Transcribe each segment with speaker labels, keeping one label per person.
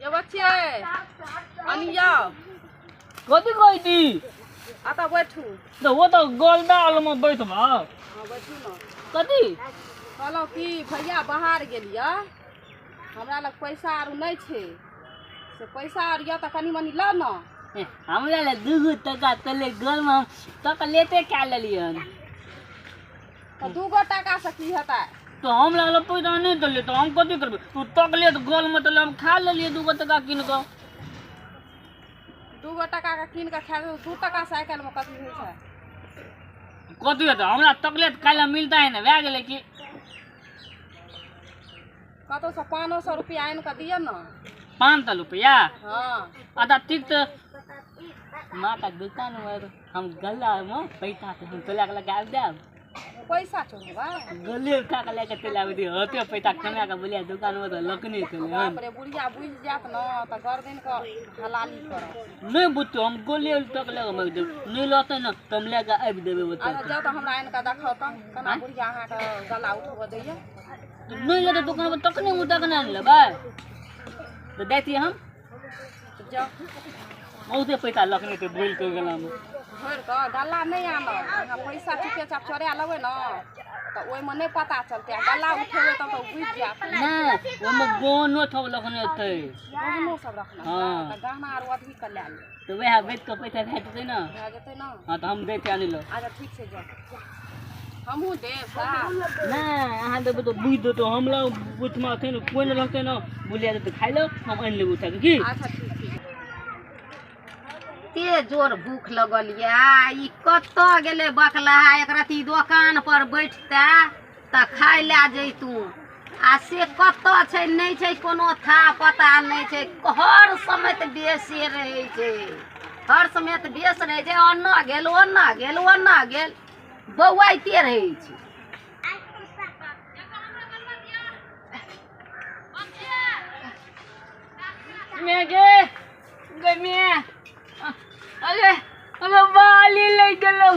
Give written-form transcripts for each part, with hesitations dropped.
Speaker 1: ये बच्चे अनिया
Speaker 2: कथी कहै छी?
Speaker 1: आता बैठू।
Speaker 2: तो वो तो गोलदाल में बैठबा।
Speaker 1: हाँ बैठू न।
Speaker 2: कथी
Speaker 1: कहलहुँ कि भैया बाहर गेलियै, हमरा लग पैसा आर नहीं छै, से पैसा आर यऽ तऽ कनि मनि लऽ न।
Speaker 2: हमरा लग 2 टका तले गोल में हम तक लेते क्या लेलियै।
Speaker 1: तऽ 2 टका से की हेतै?
Speaker 2: तो हम लगल पैसा नहीं देलियै तो हम कथी करबै? तू तक ले गोल में तले हम खा लेलियै 2 टका कीन कऽ।
Speaker 1: 2 टका के कीन कऽ खा, 2 टका से आइ काल्हिमे कथी होइ छै?
Speaker 2: कथी हेतै? हमरा तकले काल्हि मिलता है ने, भए गेलै कि
Speaker 1: कतौसँ 500 रुपया आनि कऽ दिअ ने।
Speaker 2: 500 रुपया?
Speaker 1: हाँ।
Speaker 2: अच्छा ठीक तऽ माँ का दुकान में हम गला में पैसा हम तोला के लगा देब।
Speaker 1: पैसा चोरबा?
Speaker 2: गले उठा के लेके चलि आबै दियौ, होते पैसा कमा के बोलिया दुकान में तऽ लकनी चले।
Speaker 1: बाप रे, बुढ़िया बुझि जायत न तऽ गर्दन के हलाली करत।
Speaker 2: नहीं बुझतौ, हम गोले तक लेके मारि देब, नहीं लहतै ने तऽ हम लए कऽ आबि देबै ओतऽ।
Speaker 1: अच्छा जाउ तऽ हमरा आनि कऽ देखाउ तऽ केना बुढ़िया अहाँके गला उठबऽ दैया।
Speaker 2: नहीं लेतै दुकान पर तखने उठा कऽ आनि लेबै तऽ दै छियै हम।
Speaker 1: जाउ।
Speaker 2: बहुते पैसा लखने छै भूलि कऽ गलामे।
Speaker 1: भरि कऽ गला नहि आनब, अहाँ पैसा चुपे चाप चोरा लेबै ने तऽ ओहिमे नहि पता चलतै, आ गला उठेबै तब तऽ बुझि जायत।
Speaker 2: नहि, ओहिमे गहनो सब लखने छै।
Speaker 1: गहनो सब रखने?
Speaker 2: हाँ।
Speaker 1: तऽ गहना आर अथी कऽ लए लेब।
Speaker 2: तऽ वएह बेच कऽ पैसा भए जेतै ने।
Speaker 1: भए जेतै ने।
Speaker 2: हाँ तऽ हम दै छियै आनि लऽ।
Speaker 1: अच्छा ठीक छै, जाउ। हमहूँ देब साहब।
Speaker 2: नहि, अहाँ देबै तऽ बुझि देतौ, हमरा बुझमे अखन कोइ नहि रहतै ने, बुलिया देतै खाइ लए, हम आनि लेबै उठा कऽ की।
Speaker 1: अच्छा ठीक ठीक।
Speaker 3: ते जोर भूख लगल या, ई कतऽ गेलै बकलाहा? एक रती दोकान पर बैठते तऽ खाय लए जैतू, आ से कतऽ छै नहि छै कोनो था पता नहि छै। हर समय तऽ बेसे रहै छै, हर समय तऽ बेस रहै छै, ओन्ना गेल ओन्ना गेल ओन्ना गेल, बौआइते रहै छै।
Speaker 2: गे गे अरे अरे बाली ले गेलौ।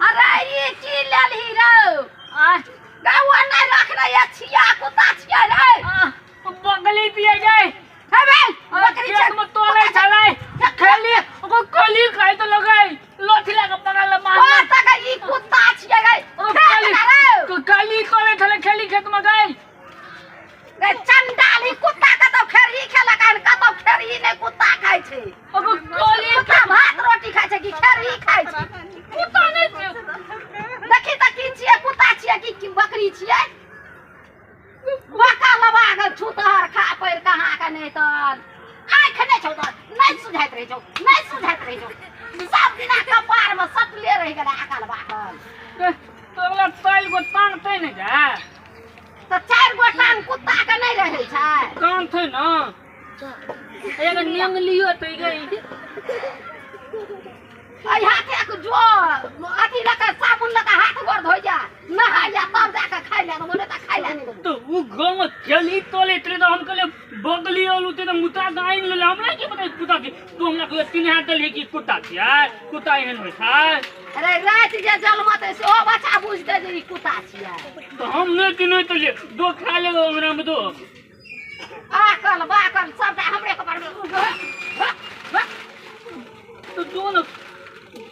Speaker 3: अरे ई की लेलही रौ? गौआ नहि रखने ये छिया कुत्ता छियै रे।
Speaker 2: बकली दिए गए।
Speaker 3: हे बे बकरी
Speaker 2: खेत में तोले छलै खेली, ओकर कोली खाइ तो लगै लोथी लगा पकड़ ले मार।
Speaker 3: ओ तक ई कुत्ता छियै गे।
Speaker 2: काली तोले छलै खेली खेत में गई।
Speaker 3: गे चंडाली कुत्ता कतौ खेरही खेलक हन, कतौ खेरही नहि कुत्ता खाइ छै।
Speaker 2: ओकर कोली
Speaker 3: कुत्ता भात रोटी खाइ छै कि खेरही खाइ छै?
Speaker 2: कुत्ता नहि छै।
Speaker 3: देखी तऽ की छियै, कुत्ता छियै कि बकरी छियै? बका लबा के छुतहर खा पड़ि कहाँ के नहि तऽ आँखि नहि छौ तऽ नहि सुझाइत रहै छौ, नहि सुझाइत रहै छौ, सब दिना कपार मे सटले रहि गेलै आकल बाकल।
Speaker 2: तोरा 4 गो टांग छै ने गे?
Speaker 3: तऽ 4 गो टांग कुत्ता के नहि रहै छै।
Speaker 2: कान छै ने? एगो नेंग लियो तऽ गई।
Speaker 3: एहि हाथे के जो अथी लऽ कऽ साबुन लऽ कऽ हाथ गोर धोइ जा, नहा जा, तब जाकऽ खाइ लए देबौ, नहि तऽ खाइ लए नहि देबौ।
Speaker 2: तऽ उ गाँव में खेली तोले तले तऽ हम कहलियै बगली आलू ते तऽ मुता के आनि लेले, हमरा की पता कुत्ता छै। तू हमरा कहलियै 3 हाथ देलही कि कुत्ता छियै, कुत्ता एहन होइ छै?
Speaker 3: अरे राति जे जलमतै सेहो बच्चा बुझतै जे ई कुत्ता छियै।
Speaker 2: तऽ हम नहि चिन्हैत छलियै, दो खा लेबै हमरा में दो।
Speaker 3: आकल बाकल सबटा हमरे कपार में।
Speaker 2: तऽ दो ने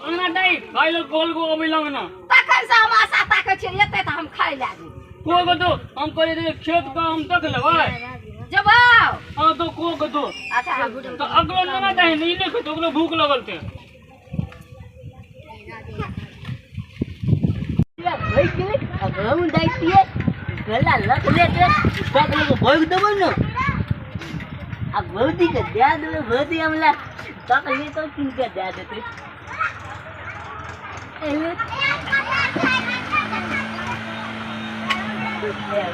Speaker 2: अंगना दाइ खाइ लए गोल गो अबै लग ना।
Speaker 3: तखन से हम आशा ताकै छियै एतै तऽ हम खाइ लए जेबै।
Speaker 2: को गो दो? हम कहलियै खेत के हम देख लेबै।
Speaker 3: जेबौ?
Speaker 2: हाँ दो, को गो दो।
Speaker 3: अच्छा
Speaker 2: तऽ अगलो ना दाइ नहि नहि खेतौ, ओकरो भूख लगल छै। भोग गेलै, अब हम दाइ छियै गला लग लेते तक लोग भोग देबै ने, आ भौजी के दए देबै, भौजी हमरा तक लेतौ कीन के दए देतै।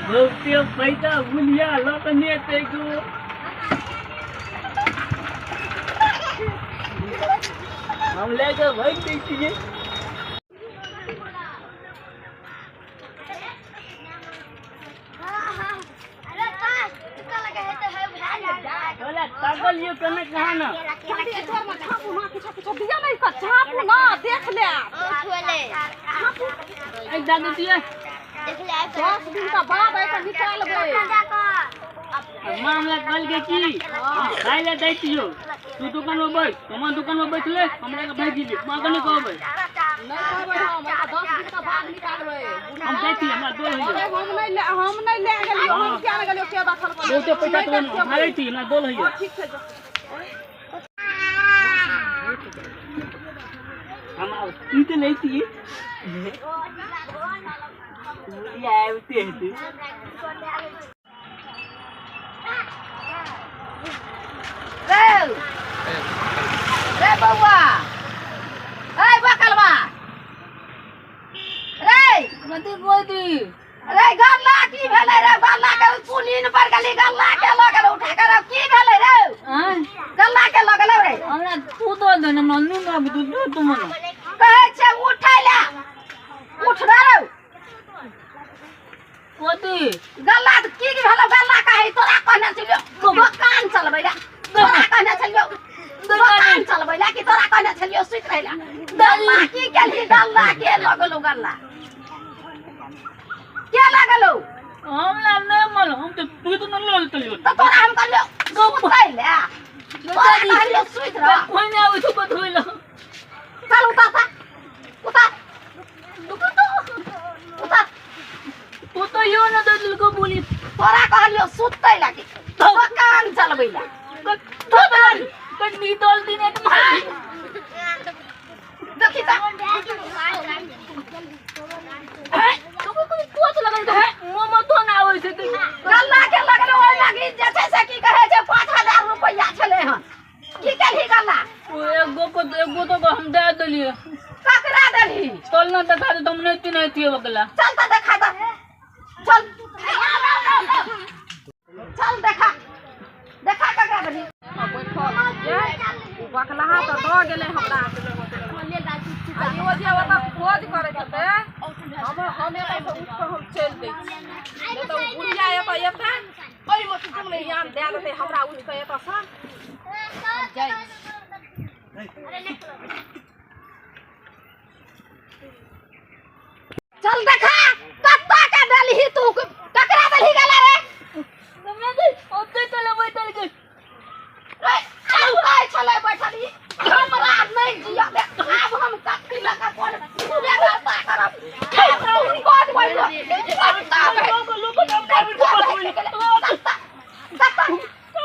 Speaker 2: बहुते पैसा बुलिया लकने छै गो। हम लए कऽ भागि दै छियै। ताकल लियौ कने कहाँ ना।
Speaker 1: किछो दिअ ने, झाँपू ना देख ले।
Speaker 2: एक दादी दिए
Speaker 1: 10 दिन का बाद आइ कऽ निकालबै।
Speaker 2: माँ हमरा कहलकै कि हम खाय लए दै छियौ, तू दोकान में बैठ। हमर दोकान में बैठले हमरा के भागि गेलै। माँ के नहि कहबै।
Speaker 1: नहि कहबै हम, एतऽ 10 दिन के बाद निकालबै।
Speaker 2: हम जाइ छी, हमरा डर होइए।
Speaker 1: अरे हम नहि लए गेलियौ, हम किया नहि गेलियौ, के देखलकै?
Speaker 2: बहुते पैसा तो हम भागै छी, हमरा डर होइए।
Speaker 1: हँ, ठीक छै, जो।
Speaker 2: हम आब की तऽ लै छी बुढ़िया आबिते हेतै।
Speaker 3: रे रे बौआ, ए बकलवा रे।
Speaker 2: कथी कहती?
Speaker 3: रे गल्ला की भेलै रे? गल्ला के तू नींद पर गेली, गल्ला के लऽ गेल उठा के रे, की भेलै रे?
Speaker 2: आँय?
Speaker 3: गल्ला के लऽ गेलै रे?
Speaker 2: हमरा तू दऽ दे ने, हमरा नींद आबि तू दे तू मने।
Speaker 3: कहै छै उठै ले, उठ रे रौ।
Speaker 2: कथी?
Speaker 3: गल्ला की भेलौ? गल्ला कहै तोरा कहने छलियौ दोकान चलबै ले, तोरा कहने छलियौ दोकान चलबै ले कि तोरा कहने छलियौ सुति रहै ले? गल्ला की केलही? गल्ला के लऽ गेलौ? गल्ला के लऽ गेलौ?
Speaker 2: हमरा नहि मालूम, हम तऽ तू तऽ नहि लऽ चलियौ।
Speaker 3: तऽ तोरा हम कहलियौ सुतै ले, तोरा कहलियौ सुति रह।
Speaker 2: कोइ नहि आबै छौ बतबै लए।
Speaker 3: चल उतार, उतार, उतार, उतार।
Speaker 2: तू तो यो न दे देलको बोली।
Speaker 3: तोरा कहलियौ सुतै ले कि दोकान चलबै ले?
Speaker 2: कनी दल दिन एक मार।
Speaker 3: देखी तऽ।
Speaker 2: तो कोई कोच लगल है मोमो तो ना आबै छै।
Speaker 3: गल्ला के लगल ओहि लागी जे छै से की कहै छै 5000 रुपैआ छलै हन, की केलही गल्ला?
Speaker 2: ओ एगो को एगो तो हम दे देलियै।
Speaker 3: ककरा देलही?
Speaker 2: चल ना देखा दे, हम नहीं चिन्है छियै ओकरा।
Speaker 3: चल तऽ देखा तऽ, चल चल, देखा देखा ककरा देलही।
Speaker 1: बैठल छियै, ओ बकलाहा तऽ दऽ गेलै हमरा। आ इहो जे ओतऽ खोज करैत हेतै। हम एतऽ उठि कऽ हम चलि दै छी, नहि तऽ ओ बुढ़िया एतऽ एतै, ओहिमे ज्ञान दए देतै हमरा उठि कऽ एतऽसँ। हम जाइ छी।
Speaker 3: चल देखा कत्ता के देलही तू, ककरा देलही गल्ला रे?
Speaker 2: ओते चले बैठल के।
Speaker 3: रे चल छलै बैठल ई। हमरा नहि जिया दे आब, हम कथी लऽ कऽ कोन व्यवस्था करब? तू कोन बैठल? कत्ता बैठ- कत्ता बैठ गेलै? कत्ता? कत्ता?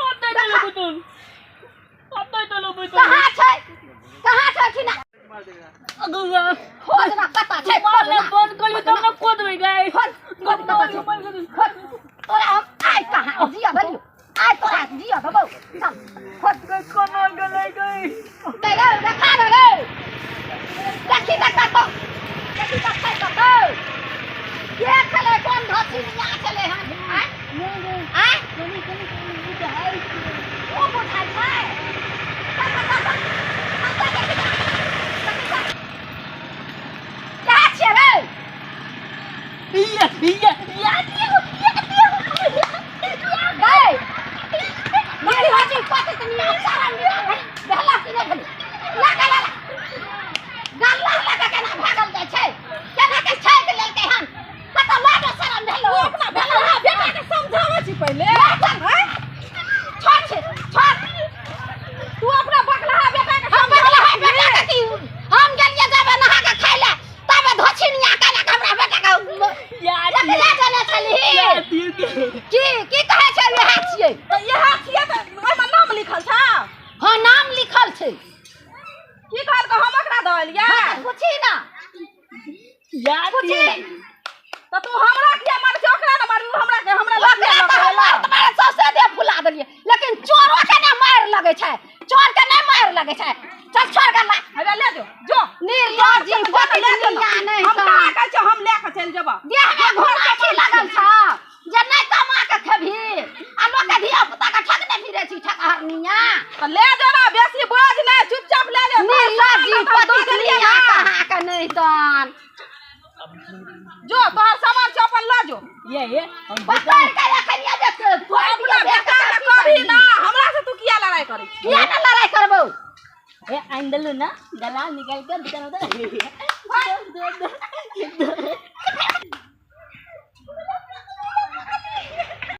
Speaker 2: ओते चले बैठल, ओते चले बैठल।
Speaker 3: कहाँ छै, कहाँ छै ठिना?
Speaker 2: अगुआ।
Speaker 3: खोज ना कत्ता छै, खोज
Speaker 2: मारले
Speaker 3: ना।
Speaker 2: बंद करियो तब ना खोदबै गाय।
Speaker 3: खोज, खोज कत्ता छै, खोज। तोरा हम आइ कहाँ जिया देलियौ, आइ तोरा जिया देबौ। चल खोज।
Speaker 2: कोना गेलै गई?
Speaker 3: रे रे, देखा रे रे, देखी तऽ कतौ, देखी तऽ छै कतौ। के छलै, कोन धोती छलै हन? आँय आँय, ओ बुझाइ छै। चल, चल, चल, चल, चल, देखी तऽ, देखी तऽ। कहाँ छियै रे?
Speaker 2: या या या।
Speaker 3: गै मेरी हाजी पति त नियम सारा नियम है। भेला कि नहि भेलै? लगा लगा गल्ला लगा, केना भागल जाइ छै, केना के छाइक लेलकै हन? कतऽ लाजो शरम भेलो?
Speaker 1: अपना बकलाहा बेटाके समझाबै छी पहिले।
Speaker 3: आँय? छोड़ छै, छोड़।
Speaker 1: तू अपना बकलाहा बेटाके
Speaker 3: हम बगला है बेटा के की? हम गेलियै जाबे नहा के खाइ ले, तबे धोछिनिया केना के हमरा बेटा के
Speaker 2: या।
Speaker 3: जकरा जाने छलही।
Speaker 2: या के
Speaker 3: की की कहै छै? इएह छियै।
Speaker 1: तऽ इएह छियै तऽ ओहिमे नाम लिखल छौ?
Speaker 3: हँ, नाम लिखल छै।
Speaker 1: की कहलकै, हम ओकरा दऽ एलियै?
Speaker 3: हँ, तऽ पूछी ना।
Speaker 2: या।
Speaker 3: पूछी।
Speaker 1: तऽ तू हमरा किया मारै छै? ओकरा ने मारबी, हमरा के हमरा
Speaker 3: ओकरा
Speaker 1: लगिया
Speaker 3: तऽ
Speaker 1: लऽ
Speaker 3: हम
Speaker 1: के
Speaker 3: मार
Speaker 1: एलौ।
Speaker 3: मारे सौंसे देह फुला देलियै, लेकिन चोरो के नहि मारि लगै छै, चोर के नहि मारि लगै छै। चल छोड़ गल्ला।
Speaker 1: हेबे ले जो, जो।
Speaker 3: निर्लज्जी
Speaker 1: ले जो ने।
Speaker 3: पति नहि।
Speaker 1: हम कहाँ कहै छियौ हम लए कऽ चलि जेबऽ?
Speaker 3: देह में घोड़ा लागल छौ जे नहि कमा के खेबही आ लोक के धिया पुता के ठकने फिरे छी, ठकहरनिया।
Speaker 1: तऽ ले जो ना, बेसी बोझ नहि, चुपचाप ले जो।
Speaker 3: निर्लज्जी
Speaker 1: सामान तऽ हम दऽ
Speaker 3: पति
Speaker 1: देलियै ना।
Speaker 3: कहाँ के नहि तन।
Speaker 1: जो, तोहर सामान छौ, अपन लऽ जो।
Speaker 2: ये हम
Speaker 3: पकड़ के रखलियै जे
Speaker 1: तू अपना बेटा के कभी ना, हमरा से तू किया लड़ाई करै छी?
Speaker 3: किया ने लड़ाई करबौ?
Speaker 2: ए आइन देलु ना, गला निकाल के दुकान में दे।